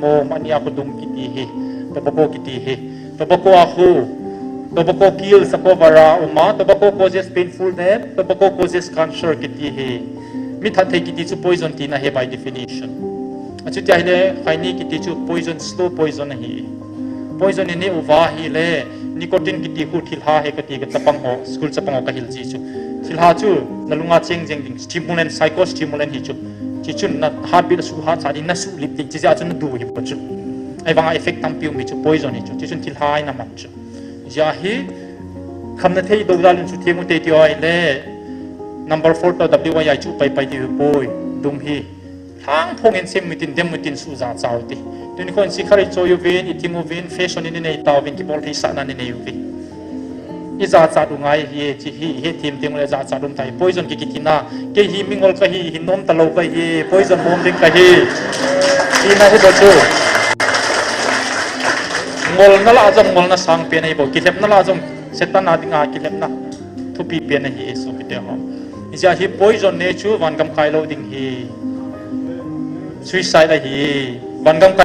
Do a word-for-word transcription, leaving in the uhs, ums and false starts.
Tobacco, mania khu dum kiti hi, tobacco kiti hi. Tobacco a khu, tobacco kills a cover a um a, tobacco causes painful death, tobacco causes cancer kiti hi. Mi that thei kiti chu poison tina hi by definition. Achuti ahile, khaini kiti chu poison, slow poison ahi. Poison i neh uva ahile, nicotine kiti khu thilha hi kati ka chapang ho, school chapang ho ka hil ji chu. Thilha chu, na lunga cheng jeng ding, stimulant, psychostimulant hi chu. Chi chun na heartbeat a suhat cha ding, na sulip ding, chi jeh a chu na du hi bou chu. Ahivanga effect tampi um hi chu, poison hi chu. Chi chun thilha hi na man chu. Jeh hi, khamna thei dou dal in chu theng u te ti ahile, number four toh W I I chu pai pai ti hi poi, dum hi. Lhang phong in sem utin, dem utin, suh jachat u ti. Tuni khon sikha i choi uvin, i thim uvin, fashion in i nei tauvin, kibol thei sahna in i nei uvin. I jachat u ngai hi, chi hi, i hethem teng ule jachat um tai. Poison ki kiti na, kei hi mingol ka hi, hin nom talou ka hi, poison mom ding ka hi. Tina hi bou chu. Ngolna lah jong ngolna sang pen ahi bou, kilhepna lah jong Satan a dinga kilhepna thupi pen ahi, sopite ho. Hijeh a hi poison neh chu vangam kai lou ding hi. Suicide ahi. Vangam